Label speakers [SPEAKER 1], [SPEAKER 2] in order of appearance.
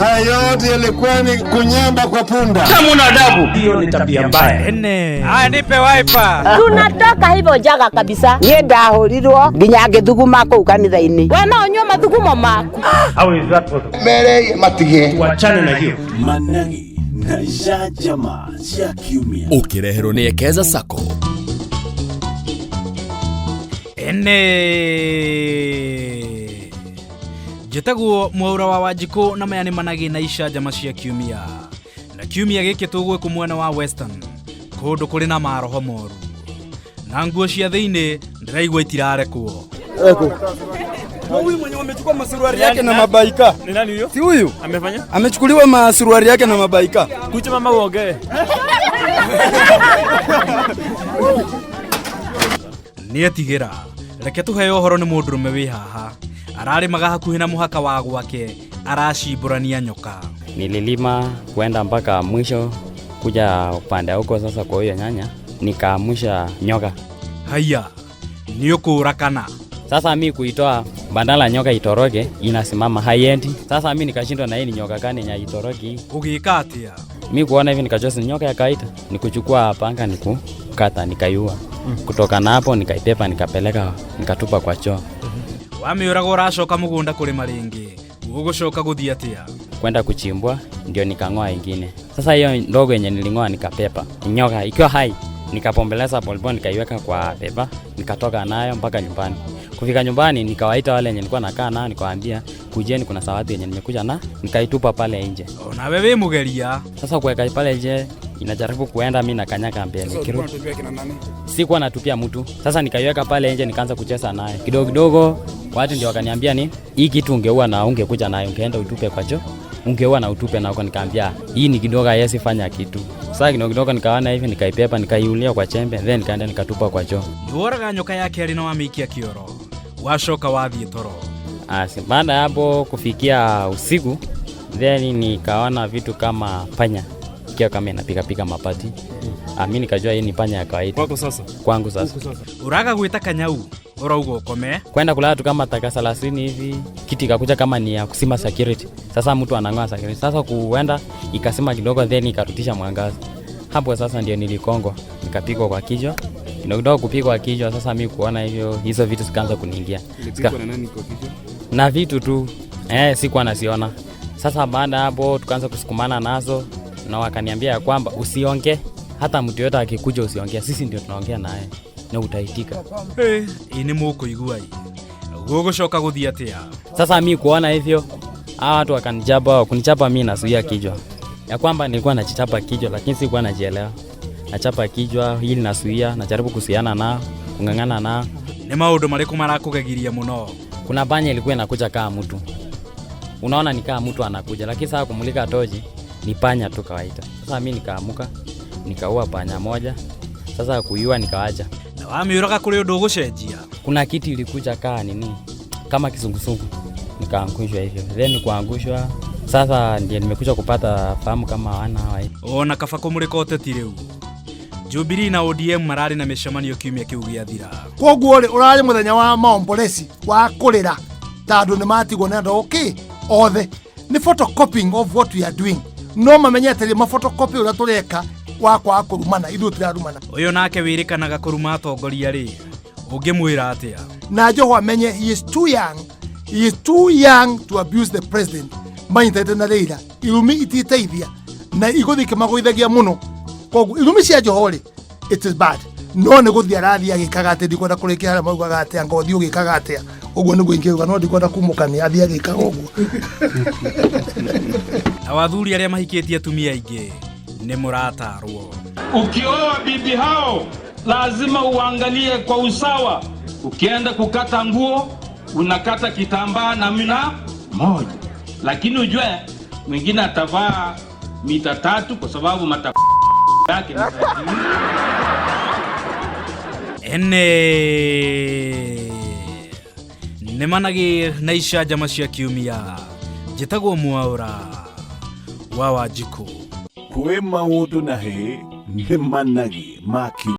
[SPEAKER 1] Haya yote yalikuwa ni kunyamba kwa punda.
[SPEAKER 2] Hiyo ni tabia mbaya.
[SPEAKER 3] Ene.
[SPEAKER 4] Aya, nipe wiper.
[SPEAKER 5] Tunatoka hivyo njaga kabisa.
[SPEAKER 6] Niĩ ndahũrirwo nginya ngĩthuguma kũu kanitha-inĩ.
[SPEAKER 5] We no ũnyue mathugumo maku.
[SPEAKER 2] How is that possible?
[SPEAKER 1] Mere matige.
[SPEAKER 2] Wachane na hiyo.
[SPEAKER 7] Managi na Jajama cia kiumia.
[SPEAKER 8] Ũkĩreherwo nĩ Ekeza Sacco.
[SPEAKER 3] Ene. Njĩtagwo Mwaura wa Wanjikũ na maya nĩ managĩ na icanjama cia kiumia. Na kiumia gĩkĩ tũgwĩkũ mwena wa Western, kũndũ kũrĩ na maroho moru. Na nguo cia thĩinĩ ndĩraigua itirarekwo.
[SPEAKER 9] Huyu mwenye wamechukua masuruari yake na mabaika.
[SPEAKER 2] Ni nani huyo?
[SPEAKER 9] Si huyu?
[SPEAKER 2] Amefanya?
[SPEAKER 9] Amechukuliwa masuruari yake na mabaika.
[SPEAKER 2] Kucha mama uongee.
[SPEAKER 3] Nĩetigĩra reke tũheo ũhoro nĩ mũndũrũme wĩ haha ararĩmaga hakuhĩ na mũhaka wa gwake aracimbũrania nyoka.
[SPEAKER 10] Nililima kuenda mpaka mwisho kuja upande huko sasa kwa hiyo nyanya nikaamusha nyoka.
[SPEAKER 3] Haiya, nĩ ũkũũra kana?
[SPEAKER 10] Sasa mi kuitoa badala nyoka itoroke inasimama haiendi. Sasa mi nikashindwa na hii ni nyoka gani yenye haitoroki hii.
[SPEAKER 3] Ũgĩka atĩa?
[SPEAKER 10] Mi kuona hivi nikajua si nyoka ya kawaida, nikuchukua panga nikukata nikaiua. Kutoka na hapo nikaipepa nikapeleka nikatupa kwa choo.
[SPEAKER 3] Wamĩũraga ũracoka mũgũnda kũrĩma rĩngĩ, ũgũcoka gũthiĩ atĩa?
[SPEAKER 10] Kwenda kuchimbwa ndio nikang'oa ingine. Sasa hiyo ndogo yenye niling'oa nikapepa nyoka ikiwa hai, nikapombeleza polepole, nikaiweka kwa pepa, nikatoka nayo mpaka nyumbani. Kufika nyumbani nikawaita wale wenye nilikuwa nakaa nao, nikawaambia kujeni, kuna sawati yenye nimekuja na nikaitupa pale nje.
[SPEAKER 3] Onawe wĩ mũgeria.
[SPEAKER 10] Sasa kuweka pale nje inajaribu kuenda, mimi nakanyaka mbele kirudi, sikuwa natupia mtu. Sasa nikaiweka pale nje, nikaanza kucheza naye kidogo kidogo. Watu ndio wakaniambia ni hii kitu ungeua na ungekuja nayo ungeenda utupe kwa choo, ungeua na utupe na huko. Nikaambia hii ni kidogo, haiwezi fanya kitu. Sasa kidogo kidogo nikaona hivi, nikaipepa nikaiulia kwa chembe, then nikaenda nikatupa kwa choo.
[SPEAKER 3] Nĩworaga nyoka ya kerĩ na wamĩikia kĩoro, wacoka wathiĩ toro.
[SPEAKER 10] Asi, baada ya hapo kufikia usiku, then nikaona vitu kama panya ikiwa kama inapika pika mapati. Mimi nikajua hii ni panya ya kawaida.
[SPEAKER 2] Kwako sasa.
[SPEAKER 10] Kwangu sasa.
[SPEAKER 3] Ũraga gwĩta kanyau ũrauga ũkome.
[SPEAKER 10] Kwenda kulala tu kama taka 30 hivi, kiti ikakuja kama ni ya kusima security. Sasa mtu anang'oa security. Sasa kuenda ikasima kidogo, then ikarudisha mwangaza. Hapo sasa ndio nilikongwa, nikapigwa kwa kichwa. Kidogo kidogo kupigwa kichwa, sasa mimi kuona hivyo hizo vitu zikaanza kuniingia.
[SPEAKER 9] Ulipigwa na nani kwa kichwa?
[SPEAKER 10] Na vitu tu sikuwa naziona. Sasa baada ya hapo tukaanza kusukumana nazo na wakaniambia ya kwamba usiongee, hata mtu yote akikuja usiongee, sisi ndio tunaongea naye na utaitika.
[SPEAKER 3] Ĩ nĩ mũkũigua ĩ gũgũcoka gũthiĩ atĩa?
[SPEAKER 10] Sasa mi kuona hivyo hawa watu wakanichapa, kunichapa mi nasuia kichwa ya kwamba nilikuwa nachichapa kichwa, lakini sikuwa najielewa. Nachapa kichwa ili nasuia, najaribu kuhusiana nao, kung'ang'ana nao.
[SPEAKER 3] Nĩ maũndũ marĩkũ marakũgegiria mũno?
[SPEAKER 10] Kuna panya ilikuwa inakuja kaa mtu, unaona ni kaa mtu anakuja, lakini saa kumulika tochi ni panya tu kawaida. Sasa mi nikaamuka nikaua panya moja, sasa kuiua nikawacha.
[SPEAKER 3] Na wamĩũraga kũrĩ ũndũ ũgũcenjia?
[SPEAKER 10] Kuna kiti ilikuja kaa nini kama kizungusungu, nikaangushwa hivyo, then kuangushwa sasa ndiye nimekuja kupata fahamu kama wana hawa hivi.
[SPEAKER 3] Ona kaba kũmũrĩka ũteti rĩu. Jubilee na ODM mararĩ na mĩcemanio kiumia kĩu gĩathira.
[SPEAKER 11] Koguo rĩ ũrarĩ mũthenya wa maombolesi wa kũrĩra tondũ nĩ matigwo nĩ andũ okay othe nĩ photocopying of what we are doing, no mamenye atĩrĩ ma photocopy ũrĩa tũreka wa kwaga kũrumana, ithuĩ tũrarumana.
[SPEAKER 3] Ũyũ nake wĩrĩkanaga kũruma atongoria rĩ, ũngĩmwĩra atĩa?
[SPEAKER 11] Na Joho amenye he is too young, he is too young to abuse the president. Manyitanĩte na Raila irumi ititeithia na igũthiĩ ikĩmagũithagia mũno. Koguo irumi cia Joho rĩ, it is bad, no nĩ gũthiĩ arathiĩ agĩkaga atĩ ndikwenda kũrĩkia harĩa maugaga atĩ anga ũthiĩ ũgĩkaga atĩa, ũguo nĩguo ingĩuga, no ndikwenda kumũkania athiĩ agĩkaga ũguo.
[SPEAKER 3] Na athuri arĩa mahikĩtie atumia aingĩ nĩ mũratarwo.
[SPEAKER 12] Ukioa bibi hao lazima uangalie kwa usawa. Ukienda kukata nguo unakata kitambaa namna moja, lakini ujue mwingine atavaa mita 3 kwa sababu mata yake ni tajiri.
[SPEAKER 3] Ene nĩ managĩ na icanjama cia kiumia. Njĩtagwo Mwaũra wa Wanjikũ.
[SPEAKER 7] Kwĩ maũndũ na hĩ nĩ managi ma kiumia.